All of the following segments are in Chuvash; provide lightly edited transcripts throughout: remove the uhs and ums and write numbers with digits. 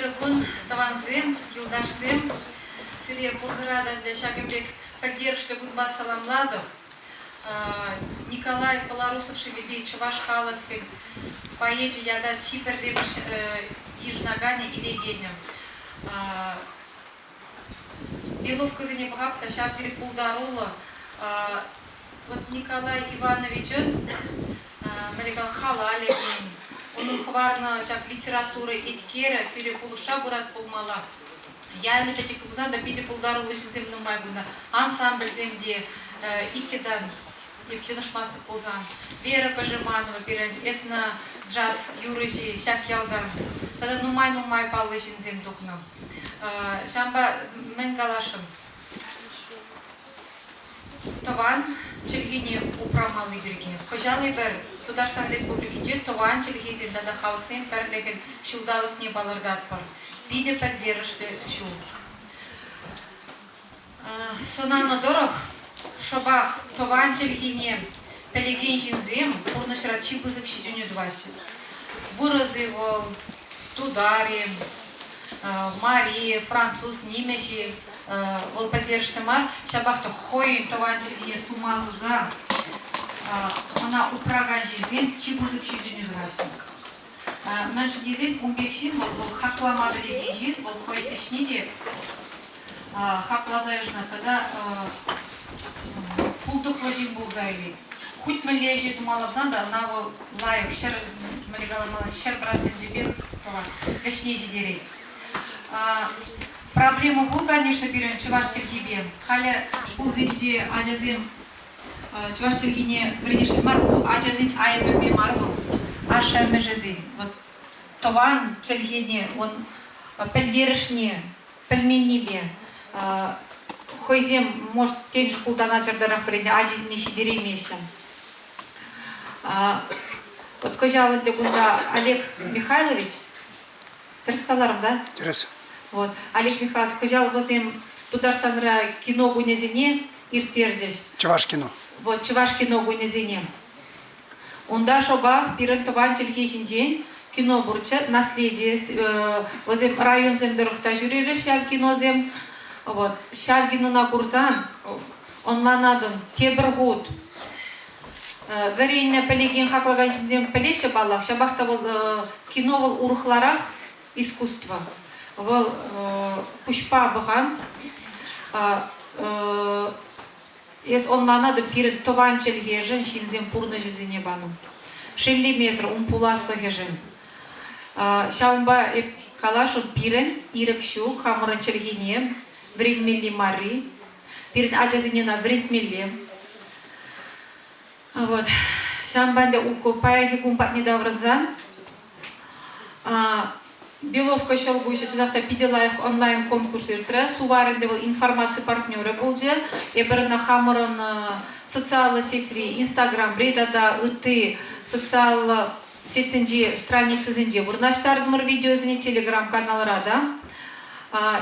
Ырӑ кун, тӑвансем, юлташсем! Сире пурсӑра та ӗнтӗ ҫакӑн пек пӗлтерӗшлӗ кунпа саламлатӑп. Николай Полорусов шывӗпе чӑваш халӑхӗн поэчӗ ята чи пӗрремӗш йышӑнаканӗ илекенӗ. Беловкӑсене пӑхап та ҫав тери пултаруллӑ. Вот Николай Ивановичӑн мӗнле халалӗ тен, унӑн хӑварнӑ ҫак литература еткерӗ сире пулӑшса пырать пулмалла. Ялӗ пӗчӗк пулсан та питӗ пултаруллӑ ҫынсем нумай кунта. Ансамбльсем те иккӗ тан, эп йӑнӑшмастӑп пулсан. Вера Кожеманова пирӗн этно-джаз юрӑҫи ҫак ялтан. Тата нумай-нумай паллӑ ҫынсем тухнӑ. Ҫавӑнпа мӗн каласшӑн? Тӑван чӗлхене упрамалли пирки. Кӑҫал эпир Тутарстан Республикинче тӑван чӗлхесен тата халӑхсен пӗрлӗхӗн ҫулталӑкне палӑртатпӑр. Питӗ пӗлтерӗшлӗ ҫул. Сӑнанӑ тӑрӑх, шӑпах тӑван чӗлхене пӗлекен ҫынсем пурнӑҫра чи пысӑк ҫитӗнӳ тӑваҫҫӗ. Вырӑс-и вӑл, тутар-и, мари, француз, нимӗҫ-и, вӑл пӗлтерӗшлӗ мар, ҫапах та хӑйӗн тӑван чӗлхине сума суса ӑна упракан ҫынсем чи пысӑк ҫитӗнӳ тӑваҫҫӗ. Мӗншӗн тесен ун пек ҫын вӑл, вӑл хаклама пӗлекен ҫын, вӑл хӑй ӗҫне те хакласа йышӑнать тата пултӑклӑ ҫын пулса илет. Хуть мӗнле ӗҫе тума ларсан та ӑна вӑл лайӑх, ҫӗр, мӗнле каламалла, 100 проценчӗпе тӑвать, вӗҫне ҫитерет. Проблема пур, конечно, пирӗн чӑваш чӗлхипе. Халӗ шкулсенче ачасем чӑваш чӗлхине вӗренесшӗн мар, ку ачасен айӑпӗпе мар вӑл, ашшӗ-амӑшӗсен. Вот тӑван чӗлхене, ун пӗлтерӗшне пӗлменнипе хӑйсем, может, тен, шкулта начартарах вӗреннӗ, ачисене ҫитереймеҫҫӗ. Вот кӑҫал ӗнтӗ кунта Олег Михайлович Тӗрӗс каларӑм та? Тӗрӗс. Вот. Олег Михайлович, кӑҫал вӗсем Тутарстанра кино кунӗсене ирттерчӗҫ. Чӑваш кино. Вот, чӑваш кино кунӗсене. Унта шӑпах пирӗн тӑван чӗлхе ҫинчен кино пурччӗ, «Наследие». Вӗсем районсем тӑрӑх та ҫӳрерӗҫ ҫав киносем. Вот. Ҫав кинона курсан ӑнланатӑн тепӗр хут Вӗреннӗ, пӗлекен, хаклакан ҫынсем пӗлеҫҫӗ паллах, ҫапах та вӑл кино вӑл урӑхларах искусство. Вӑл куҫпа пӑхан. Эс ӑнланатӑн, пирӗн тӑван чӗлхешӗн ҫынсем пурнӑҫӗсене панӑ. Шеллемесӗр ун пуласлӑхӗшӗн. Ҫавӑнпа эп каласшӑн, пирӗн ирӗк ҫук хамӑрӑн чӗлхене вӗренмелли марри. Пирӗн ачасене ӑна вӗрентмелле. Вот. Ҫавӑнпа ӗнтӗ паянхи кун патне таврӑнсан Беловка ҫӑлкуҫӗ чӑнах та питӗ лайӑх онлайн-конкурс иртрӗ. Сувар ӗнтӗ вӑл информаци партнерӗ пулчӗ. Эпир ӑна хамӑрӑн социаллӑ сетьри, Инстаграмри тата ытти социаллӑ сетьсенчи страницӑсенче вырнаҫтартӑмӑр видеосене Телеграм-каналра та.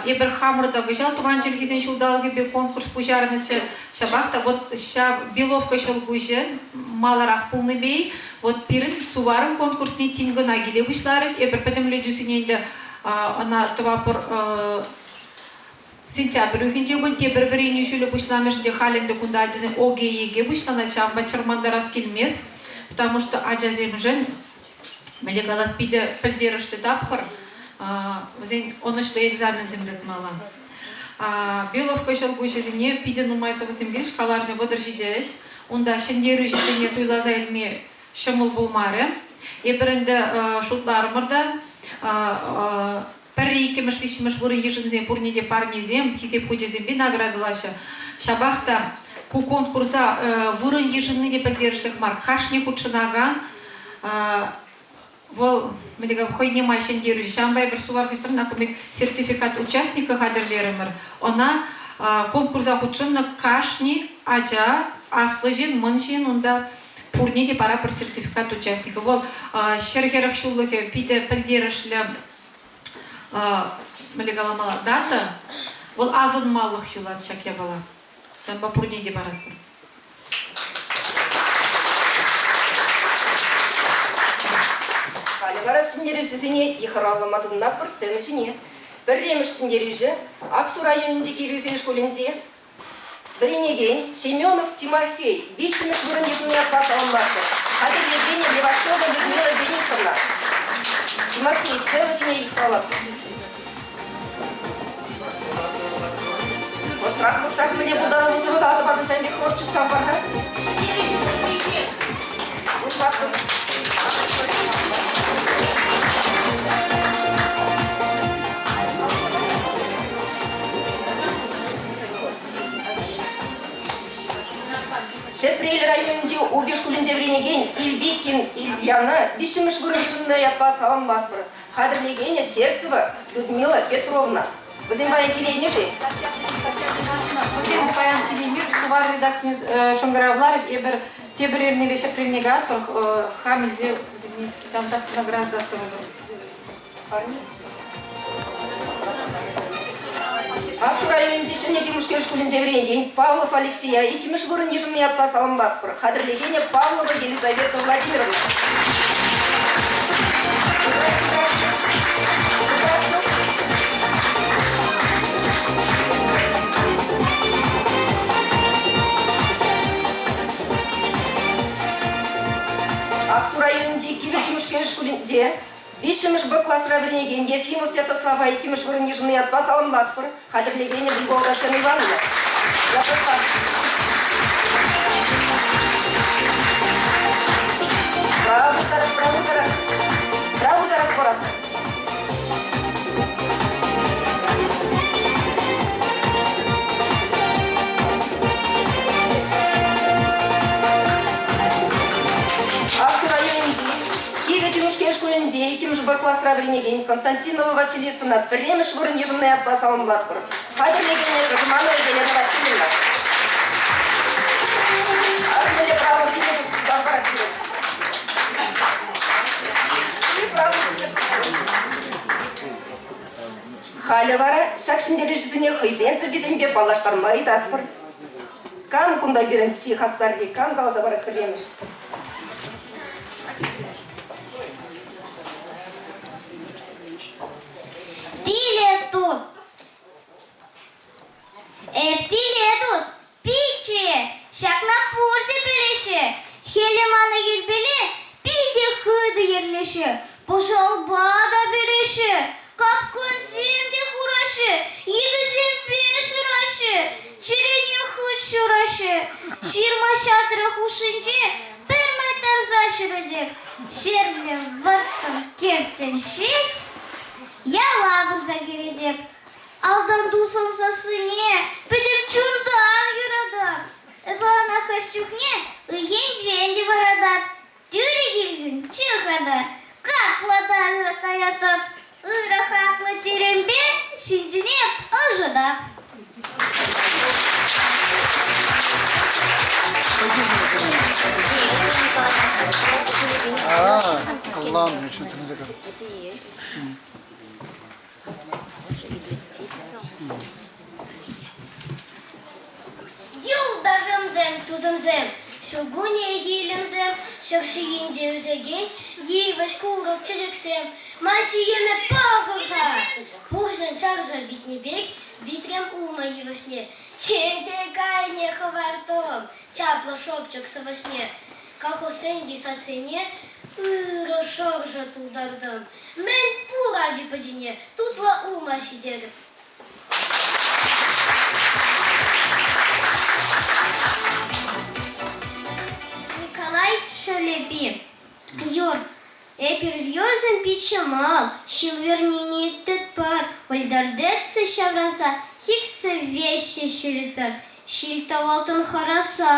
Эпир хамӑр та кӑҫал тӑван чӗлхесен ҫулталӑкӗпе конкурс пуҫарнӑччӗ. Ҫапах та вот ҫав Беловка ҫӑлкуҫӗ маларах пулнипе вот пирӗн Суварӑн конкурсне тин кӑна киле пуҫларӗҫ. Эпир пӗтӗмлетӳсене ӗнтӗ ӑна тӑватпӑр Сентябрь уйӑхӗнче пуль тепӗр вӗренӳ ҫулӗ пуҫламӑшӗ те халь ӗнтӗ кунта ачасен ОГЭ, ЕГЭ пуҫланать, ҫавӑнпа чӑрмантарас килмест, потому что ачасемшӗн, мӗнле калас, питӗ пӗлтерӗшлӗ тапхӑр, вӗсен ӑнӑҫлӑ экзаменсем тытмалла. Беловка ҫӑлкуҫӗсене питӗ нумай сӑвӑсем килӗҫ, каларӑн 37 ӗҫ. Унта ҫӗнтерӳҫӗсене суйласа илме ҫӑмӑл пулмарӗ. Эпир ӗнтӗ шутларӑмӑр та, Пӗрре, иккӗмӗш, виҫҫӗмӗш вырӑн йышӑнсен пурне те парнесем, хисеп хучӗсемпе наградӑлаҫҫӗ. Ҫапах та ку конкурса вырӑн йышӑнни те пӗлтерӗшлех мар. Кашни хутшӑнакан вӑл мӗнле хӑйне май ҫӗнтерӳҫӗ. Ҫавӑнпа эпир Сувар хыҫҫӑн например, сертификат участника хатӗрлерӗмӗр. Ӑна конкурса хутшӑннӑ кашни ача, аслӑ ҫын, мӑн ҫын унта пурне те пара пӗр сертификат участника. Вӑл 140 ҫуллӑхӗ питӗ пӗлтерӗшлӗ мӗнле каламалла, дата, вӑл асӑнмалӑх юлать ҫак япала. Ҫавӑнпа пурне те паратпӑр. Халӗ вара ҫӗнтерӳҫӗсене йыхӑравлама тытӑнатпӑр сцена ҫине. Пӗрремӗш ҫӗнтерӳҫӗ Аксу районӗнчи Кивӗ шкулӗнче вӗренекен Семенов Тимофей виҫҫӗмӗш вырӑн йышӑннӑ ятпа саламлатпӑр. Хатӗрлекенӗ Левашова Людмила Денисовна. Тимофей сцена ҫине йыхравлатпӑр. Вӑтрах, вӑтрах мӗне пултаруллӑ сӑвӑ каласа патӑн ҫавӑн пек хӑвӑрт чупсан пар-ха. Ҫӗпрел районӗнчи Упи шкулӗнче вӗренекен Ильбикин Ильяна виҫҫӗмӗш вырӑн йышӑннӑ ятпа саламлатпӑр. Хатӗрлекенӗ Сердцева Людмила Петровна. Вӗсем паян килейнӗ-ши? Вӗсем паян килеймерӗҫ, Сувар редакцине шӑнкӑравларӗҫ. Эпир тепӗр эрнере Ҫӗпрелне каятпӑр, хам илсе вӗсене ҫавӑнтах награждаттӑмӑр. Аксу районӗнчи Ҫӗнӗ Тимушкел шкулӗнче вӗренекен Павлов Алексея иккӗмӗш вырӑн йышӑннӑ ятпа саламлатпӑр. Хатӗрлекенӗ Павлова Елизавета Владимировна. Аксу районӗнчи Кивӗ Тимушкел шкулӗнче Виҫҫӗмӗш Б класра вӗренекен Ефимов Святослава иккӗмӗш вырӑн йышӑннӑ ятпа саламлатпӑр. Хатӗрлекенӗ Любовь Татьяна Ивановна. Святослав. Право тарах, право тарах. Право тарах пора. Аксу районӗнчи Кивӗ Тимушкел шкулӗнче иккӗмӗш Б класра вӗренекен Константинова Василисӑна пӗрремӗш вырӑн йышӑннӑ ятпа саламлатпӑр. Хатӗрлекенӗ Кожеманова Елена Васильевна. Асӑннӑ право Халӗ вара ҫак ҫӗнтерӳҫӗсене хӑйсен сӑввисемпе паллаштарма ыйтатпӑр. Кам кунта пирӗн чи хастарри, кам каласа парать пӗрремӗш? Тилӗ тус. Эп тиле тус, пичче, ҫакна пурте пӗлеҫҫӗ. Хӗле мана йӗрпеле питӗ хытӑ йӗрлеҫҫӗ. Пӑшалпа та переҫҫӗ, капкӑнсем те хураҫҫӗ, йытӑсемпе шыраҫҫӗ, чӗрене хыт ҫураҫҫӗ. Ҫырма-ҫатра хушшинче пӗрмай тарса ҫӳретӗп. Ҫӗрле вӑрттӑн кӗртӗн ҫеҫ яла пырса кӗретӗп. Алтан тусӑн сассине пӗтӗм чунтан юратап. Эпӗ ӑна хӑш чухне ыйхинчен те вӑратап. Тӳрӗ килсен чӑха та капла тарса каятӑп. Ырӑ хаклӑ терӗмпе ҫынсене ӑшӑтап. Ӑнланнӑ, ҫӳлтенсе кӑна. Юлташӑмсем, тусӑмсем, ҫуркунне илемсем, ҫӗр ҫийӗнче ӳсекен йывӑҫ, курӑк, чечексем, ман ҫиеме пӑхӑр-ха! Пурҫӑн чаршав витнӗ пек витрӗм улма йывӑҫне, чечек айне хӑвартӑм чаплӑ шӑпчӑк сӑвӑҫне. Колхозсен садсене ырӑ шӑршӑ тултартӑм. Мӗн пур ачи-пӑчине тутлӑ улма ҫитерӗп. Николай Шелепи. Юр, эпир юрсӑн пит ҫӑмӑл, ҫил вӗрнине тытпӑр, вӗлтӗртетсе ҫаврӑнса сиксе веҫҫӗ ҫӳретпӗр. Ҫил-тӑвӑлтан хӑраса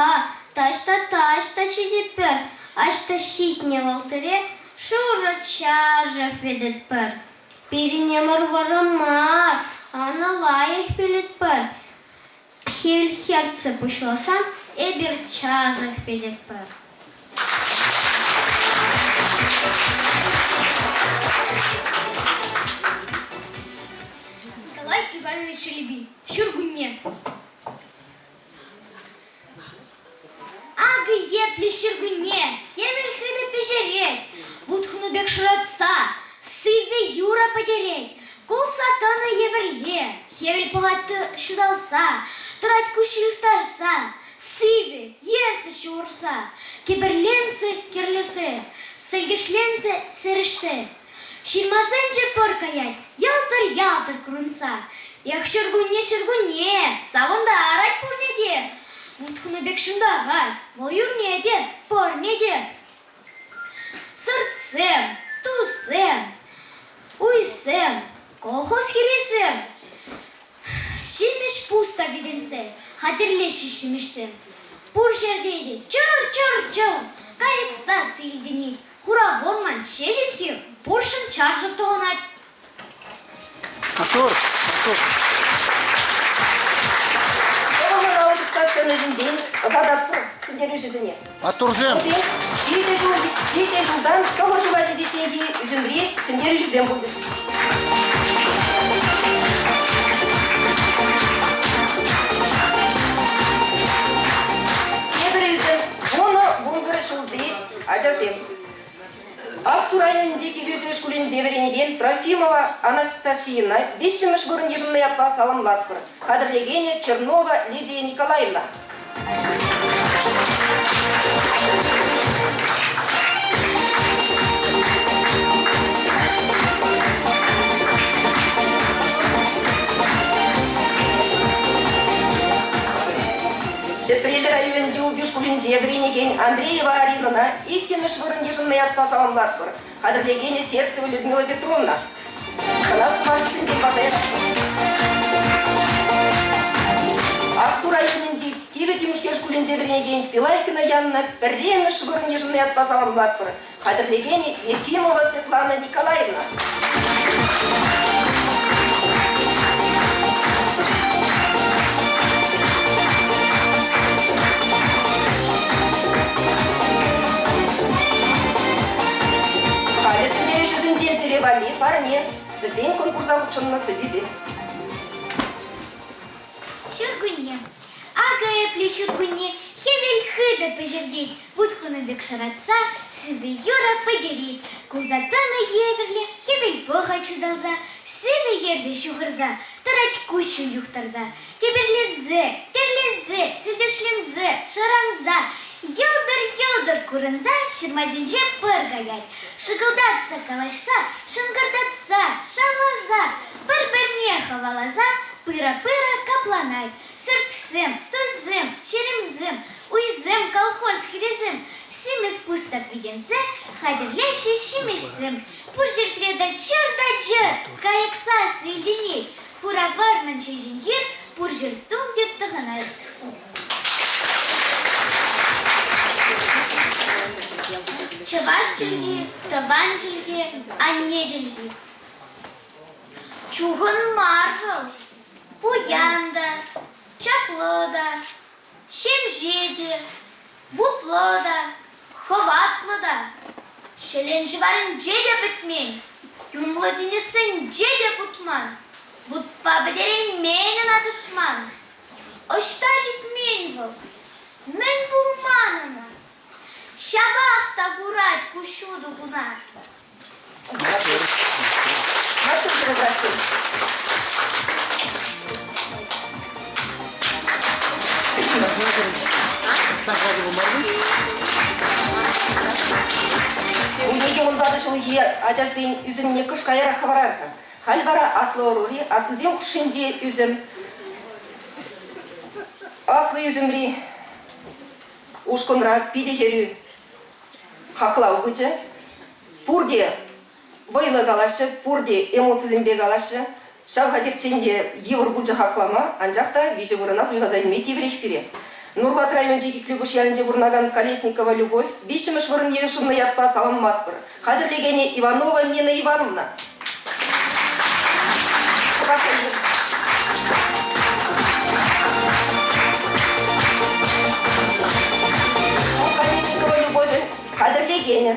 таҫта-таҫта ҫитетпӗр, аҫта ҫитнӗ вӑл тӗре шурӑ чашӑк витетпӗр. Пирӗн ӗмӗр вӑрӑм мар, ӑна лайӑх пӗлетпӗр. Хӗл хӗртсе пуҫласан эпир часах пӗтетпӗр. Николай Иванович Шелепи. Ҫуркунне. Акӑ епле ҫуркунне хӗвел хытӑ пӗҫерет. Вут хунӑ пек шӑратса, сивӗ юра пӗтерет. Кулса тӑнӑ евӗрле, хӗвел пӑхать ҫуталса, тӑрать куҫҫуль юхтарса, сивӗ, ерсӗ ҫурса, кӗпӗрленсе кӗрлесе, сӗлкӗшленсе сӗрӗшсе. Ҫырмасенче пӑр каять, йӑлтӑр-ялтӑр курӑнса. Эх, ҫуркунне, ҫуркунне, савӑнтарать пурне те. Вут хунӑ пек ҫунтарать, вӑл юрне те, пӑрне те. Сӑртсем, тусем, уйсем, колхоз хирӗсем, ҫимӗҫ пус та витӗнсе хатӗрлеҫҫӗ ҫимӗҫсем. Пур ҫӗрте те чӑр-чӑр-чӑр кайӑк сасси илтӗнет. Хура вӑрман ҫеҫен хир пурҫӑн чаршав тӑхӑнать. Маттур, маттур. Тӑвӑллӑн алӑ ҫупса сцена ҫинчен ӑсататпӑр ҫӗнтерӳҫӗсене. Маттурсем! Вӗсем ҫичӗ ҫул, ҫичӗ ҫултан тӑхӑр ҫула ҫитичченхи ӳсӗмри ҫӗнтерӳҫӗсем пулчӗҫ. Тепӗр ӳсӗм 10-11 ҫулти Ачасем, Аксу районӗнчи Кивӗ шкулӗнче вӗренекен Трофимова Анастасийӑна виҫҫӗмӗш вырӑн йышӑннӑ ятпа саламлатпӑр. Хатӗрлекенӗ Чернова Лидия Николаевна. Ҫӗпрел районӗнчи Упи шкулӗнче вӗренекен Андреева Аринӑна иккӗмӗш вырӑн йышӑннӑ ятпа саламлатпӑр. Хатӗрлекенӗ Сердцева Людмила Петровна. Ӑна сумаҫсенчен парса Аксу районӗнчи Кивӗ Тимушкел шкулӗнче вӗренекен Пилайкина Янна пӗрремӗш вырӑн йышӑннӑ ятпа саламлатпӑр. Хатӗрлекенӗ Ефимова Светлана Николаевна. Халӗ ҫӗнтерӳҫӗсенчен сире валли парне, вӗсен конкурса хутшӑннӑ сӑввисем. Ҫуркунне. Акӑ епле ҫуркунне хӗвел хытӑ пӗҫертет, вут хунӑ пек шӑратса сивӗ юрӑ пӗтерет. Кулса тӑнӑ евӗрлӗ хӗвел пӑхать ҫуталса, сивӗ ерсе ҫухӑрса, тӑрать куҫҫуль юхтарса. Кӗпӗрленсе, тӗрлесе, сӗтӗшленсе, шӑранса, йӑлтӑр-йӑлтӑр курӑнса ҫырмасенче пӑр каять. Шӑкӑлтатса калаҫса, шӑнкӑртатса, шавласа, пӗр-пӗрне хӑваласа пыра-пыра капланать. Сӑртсем, тусем, ҫеремсем, уйсем, колхоз хирӗсем симӗс пустав витӗнсе хатӗрлеҫҫӗ ҫимӗҫсем. Пур ҫӗртре те чӑр та чӑр кайӑк сасси илтӗнет. Хура вӑрман ҫеҫен хир пур ҫӗр тумтир тӑхӑнать. Чӑваш чӗлхи, тӑван чӗлхе, анне чӗлхи. Чухӑн мар вӑл, пуян та, чаплӑ та, ҫемҫе те, вутлӑ та, хӑватлӑ та. Ҫӗлен ҫӑварӗнче те пӗтмен, юнлӑ тинӗссенче те путман, вутпа пӗтереймен ӑна тӑшман. Ӑҫта ҫитмен вӑл? Мӗн пулман ӑна? Ҫапах та курать ку ҫутӑ куна. Маттур, Василь. Унтики унтан ҫулхи ачасен ӳсӗмне кӑшт каярах хӑварар-ха. Халь вара аслӑ ӑрури аслисем хушшинчи ӳсӗм аслӑ ӳсӗмри ушкӑнра питӗ хӗрӳ хаклав пычӗ. Пурте вӑйлӑ калаҫҫӗ, пурте эмоцисемпе калаҫҫӗ. Ҫав хатӗрччен те йывӑр пулчӗ хаклама, анчах та виҫӗ вырӑна суйласа илме тиврех пире. Нурлат районӗнчи Киклӗпуҫ ялӗнче пурӑнакан Колесникова Любовь виҫҫӗмӗш вырӑн йышӑннӑ ятпа саламлатпӑр. Хатӗрлекенӗ Иванова Нина Ивановна. Колесникова Любовӗн хатӗрлекенӗ.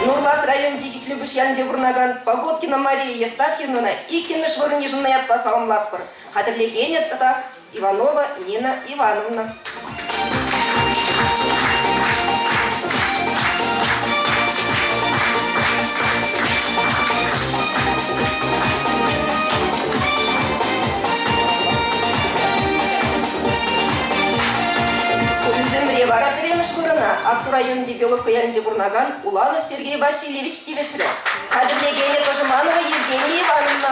Нурлат районӗнчи Киклӗпуҫ ялӗнче пурӑнакан Погодкина Мария Евстафьевнӑна иккӗмӗш вырӑн йышӑннӑ ятпа саламлатпӑр. Хатӗрлекенӗ тата Иванова Нина Ивановна. Ӳсӗмре вара пӗрремӗш вырӑна Аксу районӗнчи Беловка ялӗнче пурӑнакан Уланов Сергей Васильевич тивӗҫрӗ. Хатӗрлекенӗ Кожеманова Евгения Ивановна.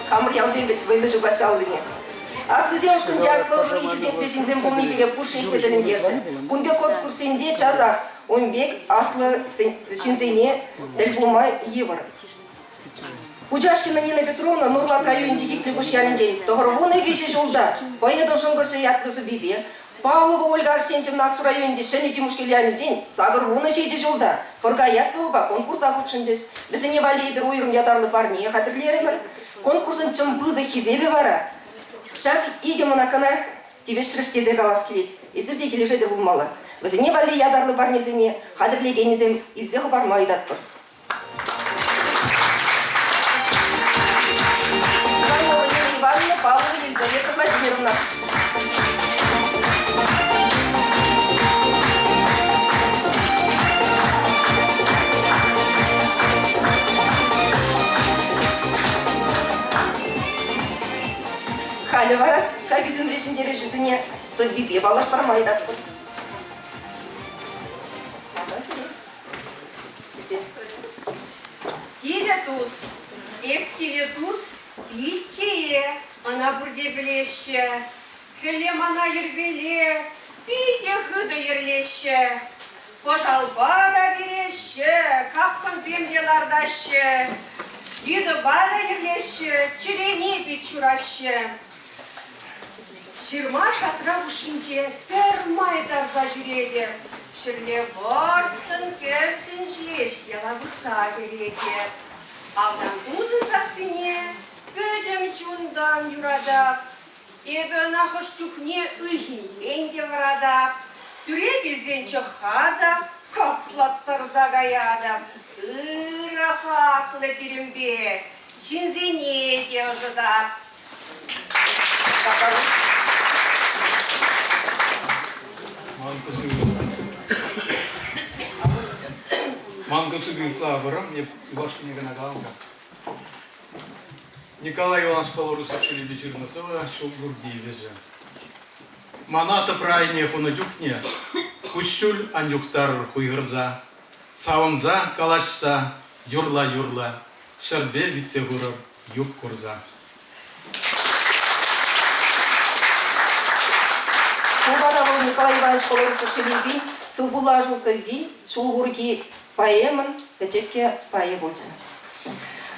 Хамӑр ялсем вӗт вӑйлӑ ҫупаҫҫаллине. Аслисен ушкӑнче аслӑ ӑрури хисеплӗ ҫынсем пулни пире пушшех те тӗлӗнтерчӗ. Кун пек конкурссенче часах ун пек аслӑ ҫынсене тӗл пулма йывӑр. Кучашкина Нина Петровна Нурлат районӗнчи Киклӗпуҫ ялӗнчен 93 ҫулта поэтӑн Шӑнкӑрчӑ ятлӑ сӑввипе, Павлова Ольга Арсентьевна Аксу районӗнчи Ҫӗнӗ Тимушкел ялӗнчен 87 ҫулта Пӑрка Яцевӑпа конкурса хутшӑнчӗҫ. Вӗсене валли эпир уйрӑм ятарлӑ парне хатӗрлерӗмӗр. Конкурсӑн чӑн пысӑк хисепӗ вара ҫак икӗ мӑнакана тивӗҫрӗҫ тесе калас килет. Эсир те килӗшетӗр пулмалла. Вӗсене валли ятарлӑ парнесене хатӗрлекенӗсем илсе хӑпарма ыйтатпӑр. Иванова Нина Ивановна, Павлова Елизавета Владимировна. Халӗ вара ҫак ӳсӗмри ҫӗнтерӳҫӗсене сӑввипе паллаштарма ыйтатпӑр. Тилӗ тус, эп тилӗ тус, пиччее, ӑна пурте пӗлеҫҫӗ. Хӗлле мана йӗрпеле питӗ хытӑ йӗрлеҫҫӗ. Пӑшалпа та переҫҫӗ, капкӑнсем те лартаҫҫӗ. Йытӑпа та йӗрлеҫҫӗ, чӗрене пит ҫураҫҫӗ. Ҫырма шатра хушшинче пӗрмай тарса ҫӳретӗп. Ҫӗрле вӑрттӑн-кӗрттӗн ҫеҫ яла пырса кӗретӗп. Автан тусӑн сассине пӗтӗм чунтан юратап. Эпӗ ӑна хӑш чухне ыйхинчен те вӑратап. Тӳре килсен чӑхха та кӑплаттарса каятӑп. Ырӑ хаклӑ пирӗнпе ҫынсене те ӑшӑтап. Ман кӑсӑк ытла вӑрӑм, эп юлашкине кӑна калам-ха. Николай Иванович Полорусов шӳлепе ҫырнӑ сӑвӑ ҫул курки вӗҫӗ. Мана тӑпра айне хунӑ чухне куҫҫуль ан юхтарӑр хуйхӑрса, савӑнса, калаҫса, юрла-юрла, ҫӗрпе витсе хурӑр юп курса. Ку вара вӑл Николай Иванович Полорусов шӳлепи Сывпуллашу сӑвви ҫул курки поэмӑн пӗчӗккӗ пайӗ пулчӗ.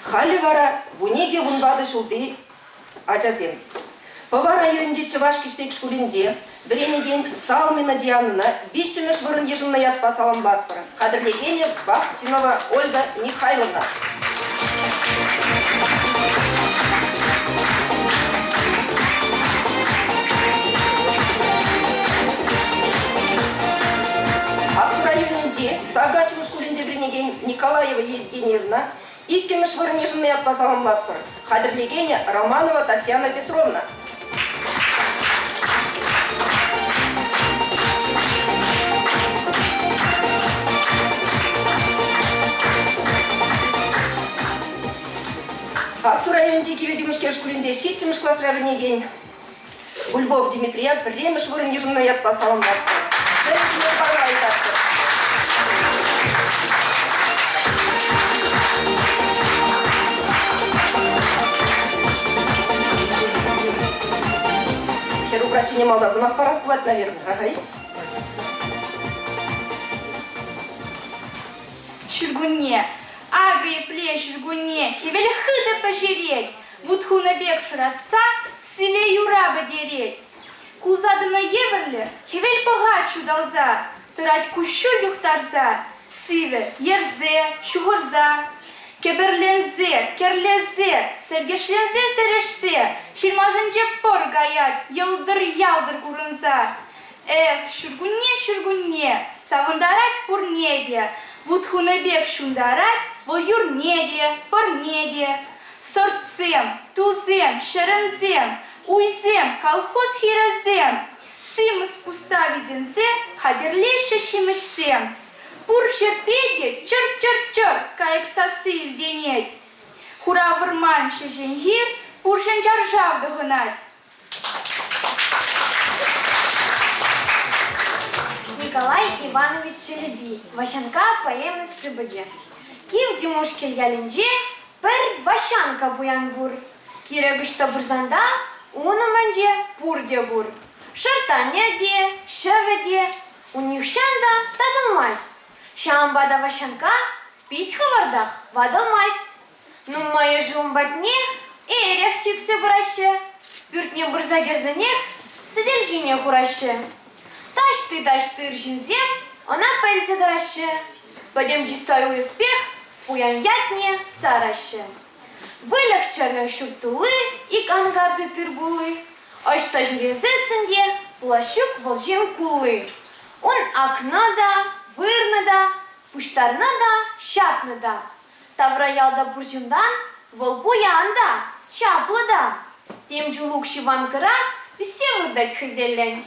Халӗ вара вуникӗ-вунтӑватӑ ҫулти ачасем. Пӑва районӗнчи Чӑваш Киштек шкулӗнче вӗренекен Салмина Дианӑна виҫҫӗмӗш вырӑн йышӑннӑ ятпа саламлатпӑр. Хатӗрлекенӗ Бахтинова Ольга Михайловна. Аксу районӗнчи Савгачево шкулӗнче вӗренекен Николаева Евгеньевна иккӗмӗш вырӑн йышӑннӑ ятпа саламлатпӑр. Хатӗрлекенӗ Романова Татьяна Петровна. Аксу районӗнчи Кивӗ Тимушкел шкулӗнче ҫиччӗмӗш класра вӗренекен Гульбов Дмитрия пӗрремӗш вырӑн йышӑннӑ ятпа саламлатпӑр. Сцена ҫине пама ыйтатпӑр. Хӗр упраҫҫине малтан сӑмах парас пулать, наверное. Ага. Ҫуркунне, акӑ епле ҫуркунне, хӗвел хытӑ пӗҫерет, Вут хунӑ пек шӑратса сивӗ юра пӗтерет. Кулса тӑнӑ евӗрлӗ хӗвел пӑхать ҫуталса, тӑрать куҫҫуль юхтарса, сивӗ, йӗрсе, ҫухӑрса. Кӗпӗрленсе, кӗрлесе, сӗркӗшленсе сӗрӗшсе, ҫырмасенче пӑр каять йӑлтӑр-ялтӑр курӑнса. Эх, ҫуркунне, ҫуркунне, савӑнтарать пурне те, вут хунӑ пек ҫунтарать вӑл юрне те, пӑрне те. Сӑртсем, тусем, ҫӗрӗмсем, уйсем, колхоз хирӗсем, симӗс пуста витӗнсе хатӗрлеҫҫӗ ҫимӗҫсем. Пур ҫӗртре те чӑр-чӑр-чӑр кайӑк сасси илтӗнет. Хура вӑрман ҫеҫен хир пурҫӑн чаршав тӑхӑнать. Николай Иванович Селеби Ваҫанка поэма сыпӑкӗ. Кив Тимушкел ялӗнче пӗр Ваҫанка пуян пур. Кирек ӑҫта пырсан та ун умӗнче пурте пур. Шӑрттанӗ те, ҫӑвӗ те ун нихҫан та татӑлмасть. Ҫавӑнпа та Ваҫанка пит хӑвӑртах ватӑлмасть. Нумайӑшӗ ун патне эрех чиксе пыраҫҫӗ, пӳртне пырса кӗрсенех сӗтел ҫине хураҫҫӗ. Таҫти-таҫти ыр ҫынсем ӑна пӗлсе тӑраҫҫӗ, пӗтӗм чистай уйӑспех пуян ятне сараҫҫӗ. Выльӑх-чӗрлӗх ҫурт тулли, ик анкарти тыр-пулли, ӑҫта ҫӳресессӗн те пулас ҫук вӑл ҫын кулли. Ун акнӑ та, вырнӑ та, пуҫтарнӑ та, ҫапнӑ та. Тавра ялта пур ҫынтан вӑл пуян та, чаплӑ та. Тем чул укҫи банкӑра ӳссе выртать хӑй тӗллӗн.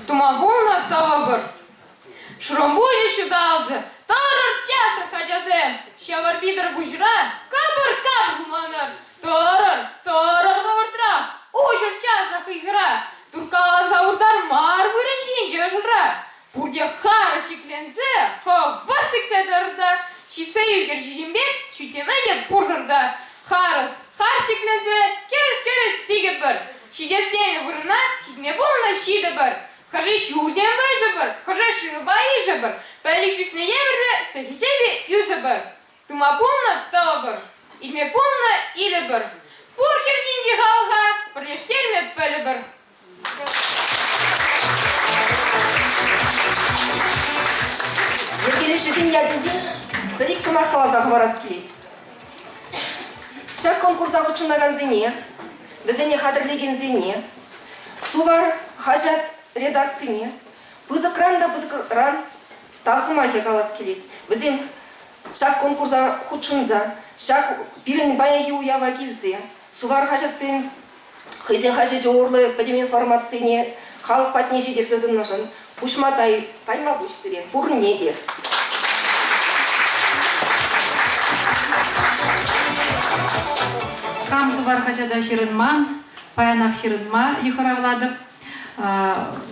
Тума пулнӑ тӑвӑпӑр. Шурӑмпуҫӗ ҫуталчӗ, тӑрӑр часрах, ачасем! Ҫавӑр витӗр пуҫра капӑр-капӑр хуманӑр. Тӑрӑр, тӑрӑр хӑвӑртрах, уҫӑр часрах ыйхӑра. Турткаланса выртар мар вырӑн ҫинче ӑшӑра. Пурте харӑс шикленсе, хӑвӑрт сиксе тӑрӑр та, ҫитсе ӳкӗр ҫиҫӗм пек, шӳтлеме те пурсӑр та. Харӑс, хар шикленсе, кӗрӗс-кӗрӗс сикӗпӗр. Ҫитес тенӗ вырӑна ҫитме пулнӑ ҫитӗпӗр. Хӑшӗ ҫӳлтен вӗҫӗпӗр, хӑшӗ шывпа ишӗпӗр, пӗлӗт ӳснӗ евӗрлӗ сехечепе ӳсӗпӗр. Тума пулнӑ тӑвӑпӑр, илме пулнӑ илӗпӗр. Пур ҫӗр ҫинчи халӑха пӗрлештерме пӗлӗпӗр. Йӗркелӳҫӗсен ятӗнчен пӗр-ик сӑмах каласа хӑварас килет. Ҫак конкурса хутшӑнакансене, вӗсене хатӗрлекенсене, Сувар хаҫат редакцине пысӑкран та пысӑкран тав сӑмахӗ калас килет. Вӗсем ҫак конкурса хутшӑнса, ҫак пирӗн паянхи уява килсе Сувар хаҫатсен хӑйсен хаҫачӗ урлӑ пӗтӗм информацине халӑх патне ҫитерсе тӑнӑшӑн пуҫма тайма пуҫ сире пурне те. Хам Сувар хаҫата ҫырӑнман, паянах ҫырӑнма йыхӑравлатӑп.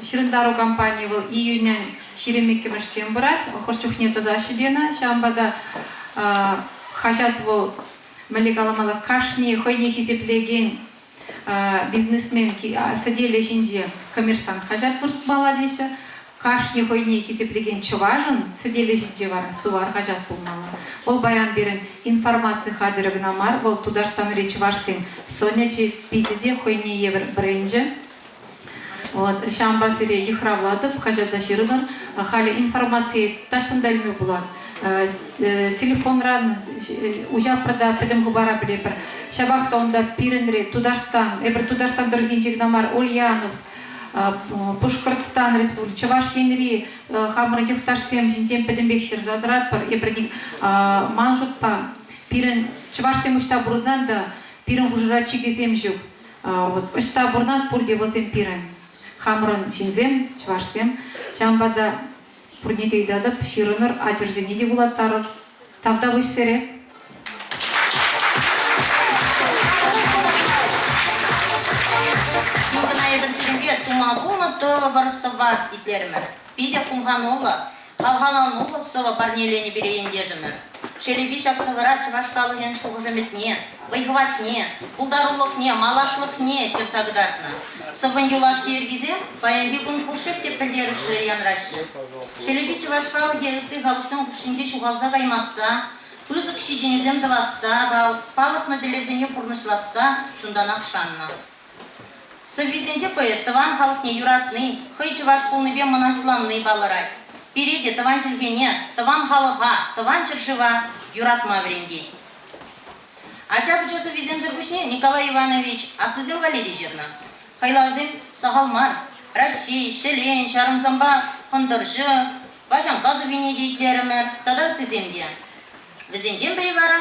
Ҫырӑнтару кампанийӗ вӑл июнӗн 22-мӗшчен пырать. Хӑш чухне тӑсаҫҫӗ те ӑна. Ҫавӑнпа та хаҫат вӑл, мӗнле каламалла, кашни хӑйне хисеплекен бизнесмен сӗтелӗ ҫинче коммерсант хаҫат выртмалла теҫҫӗ. Кашни хӑйне хисеплекен чӑвашӑн сӗтелӗ ҫинче вара Сувар хаҫат пулмалла. Вӑл паян пирӗн информаци хатӗрӗ кӑна мар, вӑл Тутарстанри чӑвашсен сӑнӗ пичӗ те хӑйне евӗр бренчӗ. Вот, ҫавӑнпа сире йыхравлатӑп, хаҫата ҫырӑнӑр. Халӗ информаци таҫтан та илме пулать. Телефонран уҫатпӑр та пӗтӗм хыпара пӗлетпӗр. Ҫапах та унта пирӗнре Тутарстан, эпир Тутарстан тӑрӑхӗнчи кӑна мар, Ульяновск, Пушкӑртстан Республики, Чӑваш Енри хамӑрӑн йӑхташсем ҫинчен пӗтӗмпех ҫырса тӑратпӑр. Эпир ман шутпа, пирӗн чӑвашсем ӑҫта пурӑнсан та пирӗн хушӑра чикӗсем ҫук. Вот ӑҫта пурӑнат, пурте вӗсем пирӗн. Хамӑрӑн ҫынсем, чӑвашсем. Ҫавӑнпа та пурне те ыйтатӑп, ҫырӑнӑр, ачӑрсене те вулаттарӑр. Тавтапуҫ сире. Кӑна эпир сирӗнпе тума пулнӑ тӑвӑпӑр сӑвва итлерӗмӗр. Питӗ хумхануллӑ, хавхалануллӑ сӑвӑ парнеленӗ пире ентешӗмӗр. Шелепи ҫак сӑвӑра чӑваш халӑхӗн шухӑш-ӗмӗтне, вӑй-хӑватне, пултарулӑхне, малашлӑхне ҫырса кӑтартнӑ. Сӑввӑн юлашки йӗркисем паянхи кун пушшех те пӗлтерӗшлӗ янраҫҫӗ. Шелепи чӑваш халӑхӗ ытти халӑхсен хушшинче ҫухалса каймасса, пысӑк ҫитӗнӳсем тӑвасса, палӑртнӑ тӗллевсене пурнӑҫласса чунтанах шаннӑ. Сӑввисенче поэт тӑван халӑхне юратни, хӑй чӑваш пулнипе мӑнаҫланни палӑрать. Пире те тӑван чӗлхене, тӑван халӑха, тӑван ҫӗршыва юратма вӗрентет. Ача-пӑча сӑввисемсӗр пуҫне Николай Иванович аслисем валли те ҫырнӑ. Хайлавсем сахал мар. Раҫҫей, Ҫӗлен, Ҫарӑмсанпа Хӑнтӑрҫӑ, Ваҫанка сӑввине те итлерӗмӗр тата ыттисем те. Вӗсенчен пӗри вара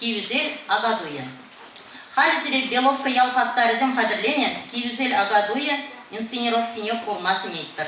Кивӳсел Акатуйӗ. Халӗ сире Беловка ял хастарӗсем хатӗрленӗ Кивӳсел Акатуйӗ инсценировкине курма сӗнетпӗр.